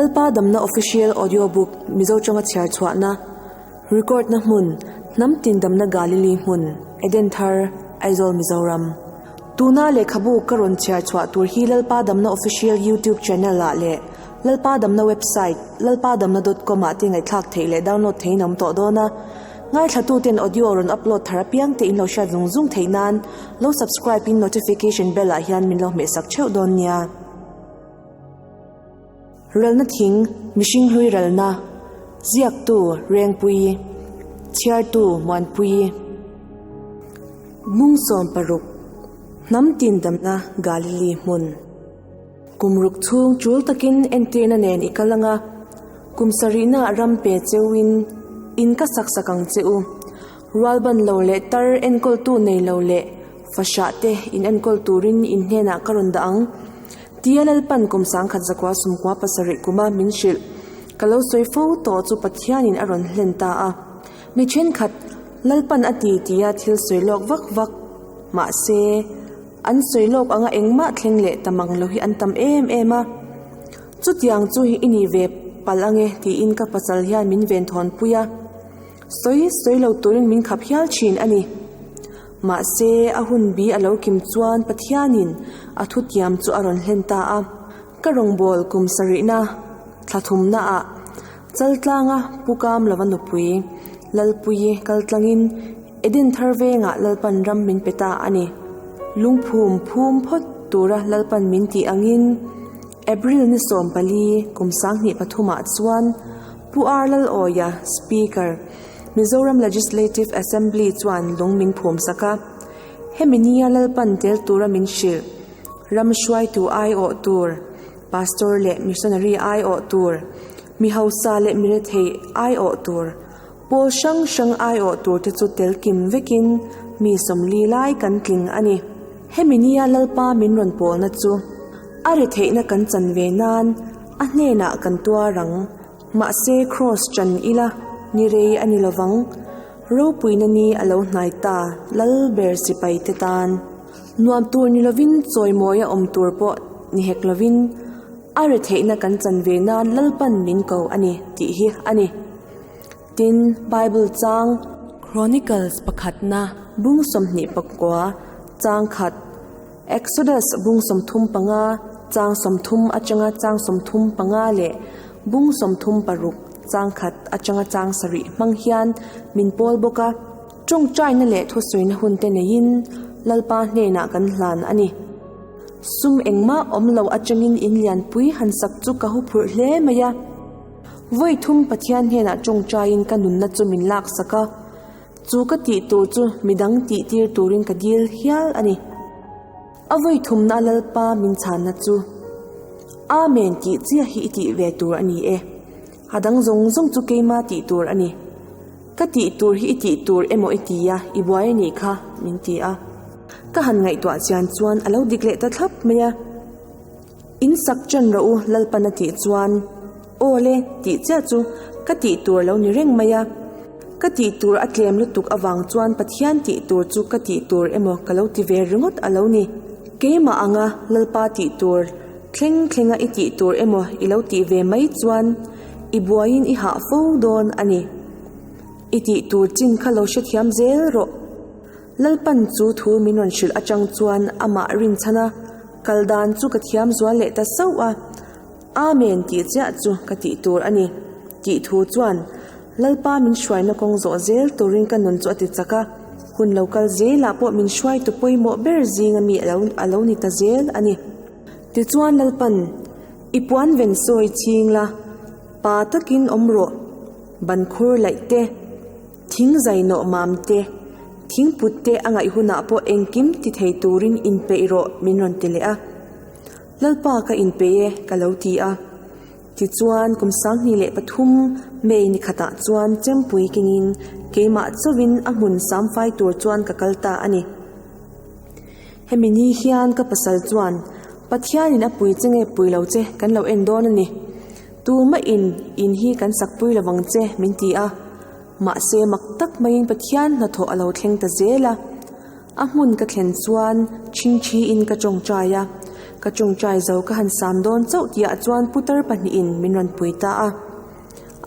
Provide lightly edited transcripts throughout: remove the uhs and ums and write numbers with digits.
Lalpa Damna Official Audio Book Mizo tawnga chhiar chhuahna, Record na hmun, Hnam tin damna Galili hmun, Eden Thar, Aizawl Mizoram. Tuna lehkhabu ka rawn chhiar chhuah tur hi Lalpa Damna Official YouTube Channel ah leh Lalpa Damna Website lalpadamna dot com ah te ngaihthlak theih leh download theihin a awm tawh dawn a. Ngaithlatuten audio rawn upload thar apiang te in lo hriat zung zung theih nan lo subscribe in notification bell ah hian min lo hmehsak theuh dawn nia. Ralna thing, mihring hlui ralna, ziaktu Rengpui, chhiartu Muanpui, Mungsawm paruk, hnam tin damna Galili hmun. Kum ruk chhung tul takin entirna nen i kal anga, kum sarihna ram pe cheuin in ka sak sak ang che u. Rualban lo leh tar enkawltu nei lo leh fahrah te in enkawl turin in hnenah ka rawn dah ang. Tia Lalpan kum sangkhat zakua sumkua pasarih kuma min hrilh. Ka lo sawi fo tawh chu Pathianin a rawn hlen ta a. Mi thenkhat Lalpan a ti tia thil sawi lawk vak vak mahse, An sawi lawk anga engmah thleng leh ta mang lo hi an tam em em a. Chutiang chu i ni ve palh ange tiin ka pasal hian min ven thawn pui a. Sawi sawi lo turin min khap hial thin a ni. Mahse, a hun bi a lo kim chuan Pathianin a thutiam chu a rawn hlen ta a. Ka rawngbâwl kum sarihna thla thumnaah Chaltlanga Pu Kam lova nupui Lalpuii kaltlangin Eden thar vengah Lalpan ram min pe ta a ni. Lungphum phum phawt tura Lalpan min tih angin April ni 14 kum 2003ah chuan Pu R Lalawia, Speaker, Mizoram Legislative Assembly chuan lung min phum sak a. Hemi nia Lalpan tel tura min hrilh. Ram hruaitu aiawh tur, Pastor leh Missionary aiawh tur, mi hausa leh mi rethei aiawh tur, pawl hrang hrang aiawh tur te chu tel kim vekin mi 40 lai kan tling a ni. Hemi nia Lalpa min rawn pawlna chu a retheihna kan chan ve nan a hnenah kan tuar ang. Mahse Kraws chan ila ni rei a ni lovang. Ropuina ni a lo hnai ta Lal ber sipai te tan. Nuam tur ni lovin chawimawi a awm tur pawh ni hek lovin a retheihna kan chan ve nan Lalpan min ko a ni tih hi a ni. Tin, Bible chang Chronicles pakhatna bung 29 chang khat, Exodus bung 35 chang 30 atanga chang 35 leh bung 36 chang khat atanga chang sarih hmang hian min pawl bawk a. Tawngtaina leh thusawina hun te neiin Lalpa hnenah kan hlan a ni. Sum engmah awm lo atangin in lianpui han sak chu ka huphurh hle mai a. Vawi thum Pathian hnenah tawngtaiin ka nunna chu min laksak a, chu ka tih tur chu midang tih tir turin ka dil hial a ni. A vawi thumna Lalpa min chhanna chu, Amen tih chiah hi i tih ve tur a ni e. A dang zawng zawng chu keima tih tur a ni. Ka tih tur hi i tih tur emaw i ti a, i buai a nih kha, min ti a. Ka han ngaihtuah chian chuan a lo dik leh ta thlap mai a. In sak ṭan rawh u Lalpan a tih chuan, Aw le, tih chiah chu ka tih tur a lo ni reng mai a. Ka tih tur a tlem lutuk avang chuan Pathian tih tur chu ka tih tur emaw ka lo ti ve ringawt a lo ni. Keimah anga Lalpa tih tur thleng thlenga i tih tur emaw i lo tih ve mai chuan i buaiin i hah fo dawn a ni. I tih tur chin kha lo hrethiam zel rawh. Lalpan chu thu min rawn hrilh atang chuan amah rinchhan a, kal dan chu ka thiam zual leh ta sauh a. Amen tih chiah chu ka tih tur a ni. Tih thu chuan Lalpa min hruaina kawng zawh zel turin ka nun chu a ti chak a, hun lo kal zelah pawh min hruaitu pawimawh ber zinga mi a lo ni ta zel a ni. Tichuan Lalpan, I puan ven sawi chhing la, pa takin awm rawh, ban khur laih te, thing zai nawh mam te, thing put te a ngaih hunah pawh engkim ti thei turin inpeih rawh min rawn ti leh a. Lalpa ka inpeih e ka lo ti a. Tichuan kum 2003 May ni khatah chuan chempui kengin keimah chauhin a hmun samfai tur chuan ka kal ta a ni. Hemi ni hian ka pasal chuan, Pathianin a pui che nge pui lo che kan lo en dawn a ni. Tumah in in hi kan sak pui lovang che min ti a. Mahse mak tak maiin Pathian hnathawh a lo thleng ta zel a. A hmun ka thlen chuan chhingchhiin ka tawngtai a. Ka tawngtai zo ka han sam dawn chauh tihah chuan putar pahnihin min rawn pui ta a.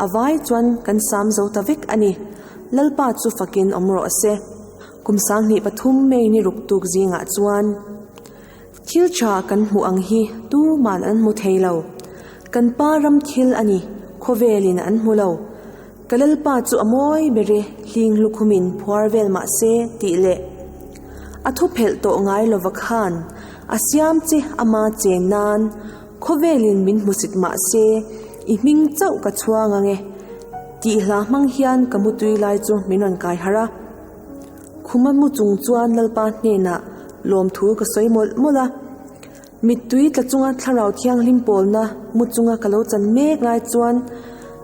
A vai chuan kan sam zo ta vek a ni. Lalpa chu fakin awm rawh se. Kum 2003 May ni ruk tuk zingah chuan thil tha kan hmuh ang hi tuman an hmu thei lo. Kan pa ram thil a ni, khawvelin an hmu lo. Ka Lalpa chu a mawi ber e, hling lukhumin phuar vel mah se tih leh a thu phelh tawh ngai lova khan a siam che ama chen nan khawvelin min hmusit mah se i hming chauh ka chhuang ang e tih hla hmang hian ka mutui lai chu min rawn kai harh a. Khuma mu chung chuan Lalpa hnenah lawmthu ka sawi mawlh mawlh a. Mittui tla chunga thlarau thianghlim pawlna mu chunga ka lo chan mek lai chuan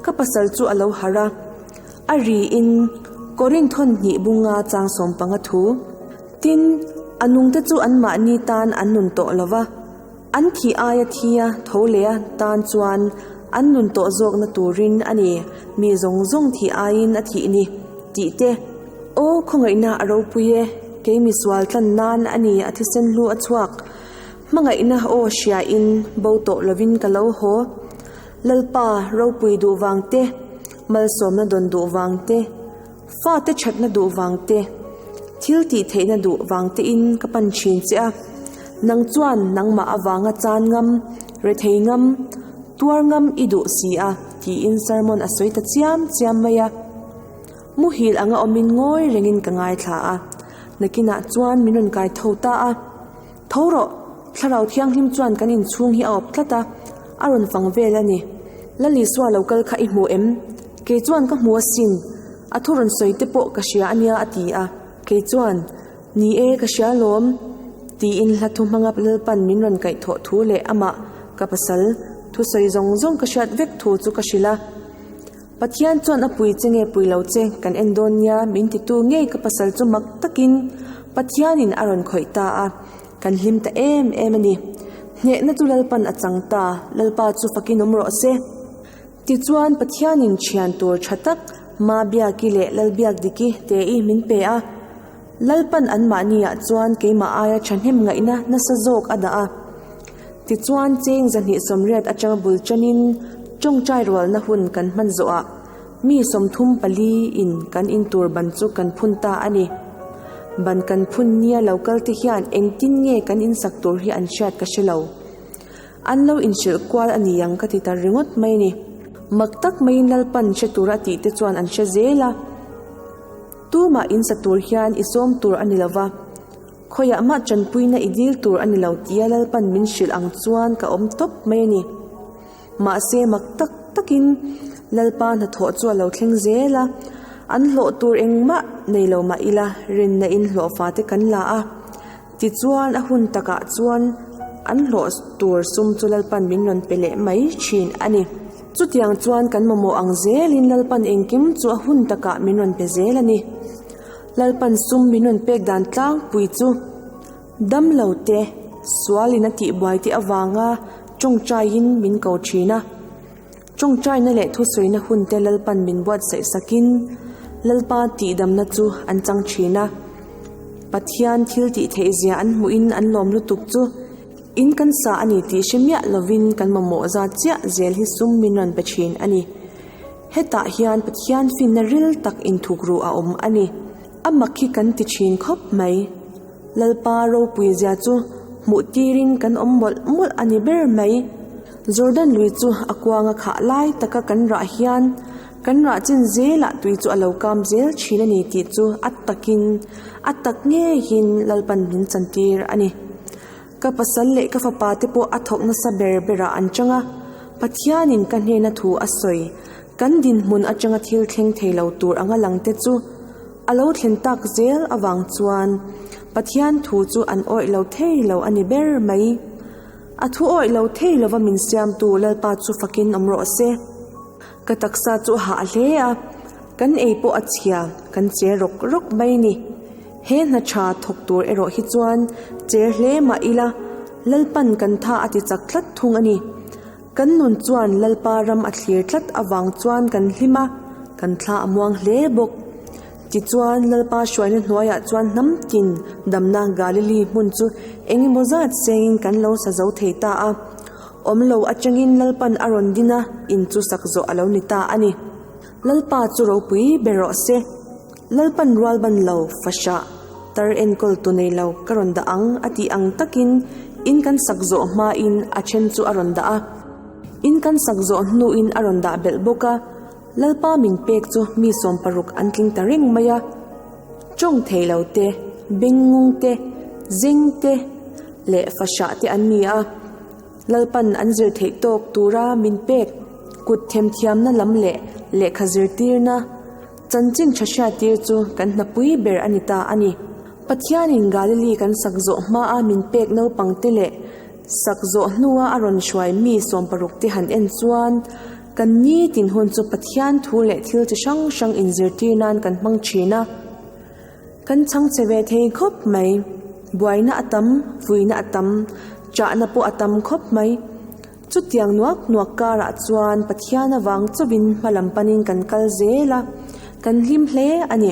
ka pasal chu a lo harh a, a riin Korinth hawn hnih bunga chang sawmpanga thu. Tin, a nungte chu anmahni tan an nun tawh lo va, an thih aia thia tho leh a tan chuan an nun tawh zawkna turin a ni, mi zawng zawng thih aiin a thih ni, tih te. Aw, khawngaihna a ropui e, kei misual tlan nan a ni a thisen hlu a chhuak. Hmangaihna aw hriain bo tawh lovin ka lo haw. Lalpa ropui duh vang te, malsawmna dawn duh vang te, fate thatna duh vang te, thil tih theihna duh vang tein ka pan thin che a. Nang chuan nangmah avanga chan ngam, rethei ngam, tuar ngam i duh si a, tiin sermon a sawi ta chiam chiam mai a. Muhil anga awmin ngawi rengin ka ngaithla a, nakinah chuan min rawn kai tho ta a. Tho rawh! Thlarau Thianghlim chuan kan inchhung hi a awp tlat a, a rawn fang vel a ni. Lal Isua lo kal kha i hmu em? Kei chuan ka hmu asin, a thu rawn sawi te pawh ka hria a nia a ti a. Kei chuan, Ni e, ka hria alawm, tiin hla thu hmanga Lalpan min rawn kaih thawh thu leh amah, ka pasal, thusawi zawng zawng ka hriat vek thu chu ka hrilh a. Pathian chuan a pui che nge pui lo che kan en dawn nia min titu ngei ka pasal chu mak takin Pathianin a rawn khawih ta a, kan hlim ta em em a ni. Hnehna chu Lalpan a chang ta, Lalpa chu fakin awm rawh se. Tichuan Pathianin thian tur tha tak Mabiaki leh Lalbiakdiki te-i min pe a, Lalpan anmahniah chuan keimah aia thahnem ngaihna nasa zawk a dah a. Tichuan cheng 280 atanga bul tanin tawngtai rualna hun kan hman zawhah mi 34 in kan in tur ban chu kan phun ta a ni. Ban kan phun nia lo kal te hian engtin nge kan in sak tur hi an hriat ka hre lo. An lo inhrilh kual a ni ang ka ti ta ringawt mai a ni. Mak tak maiin Lalpan hre tur a tih te chuan an hre zel a. Tumah in sa tur hian i sawm tur a ni lo va. Khawiah mah tanpuina i dil tur a ni lo tia Lalpan min hrilh ang chuan ka awm tawp mai a ni. Mahse mak tak takin Lalpa hnathawh chu a lo thleng zel a, an hlawh tur engmah nei lo mah ila rinna in hlawhfa te kan la a. Tichuan a hun takah chuan an hlawh tur sum chu Lalpan min rawn pe leh mai thin a ni. Chutiang chuan kan mamawh ang zelin Lalpan engkim chu a hun takah min rawn pe zel a ni. Lalpan sum min rawn pek dan tlangpui chu dam lo te, sualin a tihbuai te avanga tawngtaiin min ko thin a. Tawngtaina leh thusawina hun te Lalpan min buatsaih sakin Lalpa tihdamna chu an chang thin a. Pathian thil tih theihzia an hmuhin an lawm lutuk chu in kan sa a ni tih hre miah lovin kan mamawh zat chiah zel hi sum min rawn pe thin a ni. Hetah hian Pathian finna ril tak inthukru a awm a ni. A mak hi kan ti thin khawp mai. Lalpa ropui zia chu hmuh tirin kan awm mawlh mawlh a ni ber mai. Jordan lui chu a kuanga khah lai taka kan rah hian kan rah chin zelah tui chu a lo kam zel thin a ni tih chu a takin a tak ngeiin Lalpan min chantir a ni. Ka pasal leh ka fapa te pawh a thawk nasa ber berah an chang a, Pathianin ka hnena thu a sawi, kan dinhmun atanga thil thleng thei lo tur anga lang te chu a lo thlen tak zel avang chuan Pathian thu chu an awih lo thei lo a ni ber mai. A thu awih lo thei lova min siamtu Lalpa chu fakin awm rawh se. Ka taksa chu a hah hle a, kan ei pawh a chhia, kan che rawk rawk mai ni. He hna tha thawk tur erawh hi chuan cher hle mah ila, Lalpan kan tha a ti chak tlat thung a ni. Kan nun chuan Lalpa ram a thlir tlat avang chuan kan hlim a, kan thla a muang hle bawk. Tichuan, Lalpa hruaina hnuaiah chuan hnam tin damna Galili hmun chu eng emaw zat sengin kan lo sa zo thei ta a. Awm lo atangin Lalpan a rawn din a, in chu sak zawh a lo ni ta a ni. Lalpa chu ropui ber rawh se. Lalpan rual ban lo, fahrah, tar enkawl tu nei lo ka rawn dah ang a tih ang takin in kan sak zawh hmain a then chu a rawn dah a. In kan sak zawh hnuin a rawn dah belh bawk a. Lalpa min pek chu mi 60 an tling ta reng mai a. Tawng thei lo te, bengngung te, zeng te leh fahrah te an ni a. Lalpan an zir theih tawk tura min pek kut themthiamna lam leh lehkha zirtirna chanchin tha hriattir chu kan hnapui ber a ni ta a ni. Pathianin Galili kan sak zawh hmaa min pek naupangte leh sak zawh hnua a rawn hruai mi 60 te han en chuan kan nitin hun chu Pathian thu leh thil chi hrang hrang inzirtir nan kan hmang thin a. Kan chhang che ve thei khawp mai. Buaina a tam, vuina a tam, chahna pawh a tam khawp mai. Chutiang nuak nuak karah chuan Pathian avang chauhin hma lam panin kan kal zel a, kan hlim hle a ni.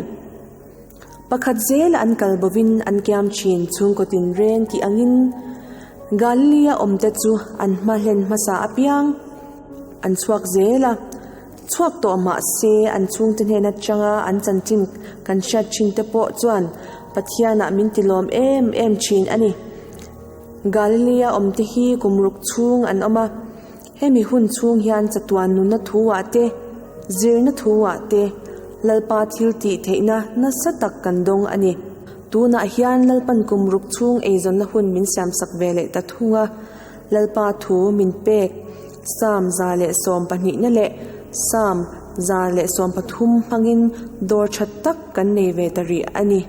Pakhat zela an kal bovin an kiam thin chhungkaw tinreng tih angin Galilee-a awmte chu an hma hlen hmasa apiang an chhuak zel a. Chhuak tawh mah se an chhungte hnen atanga an chanchin kan hriat thin te pawh chuan Pathianah min tilawm em em thin a ni. Galilee-a awmte hi kum ruk chhung an awm a, hemi hun chhung hian chatuan nunna thu-ah te, zirna thu-ah te Lalpa thil tih theihna nasa tak kan dawng a ni. Tunah hian Lalpan kum ruk chhung eizawnna hun min siamsak ve leh ta thung a, Lalpa thu min pek Psalm 112na leh Psalm 113 hmangin dawr tha tak kan nei ve ta rih a ni.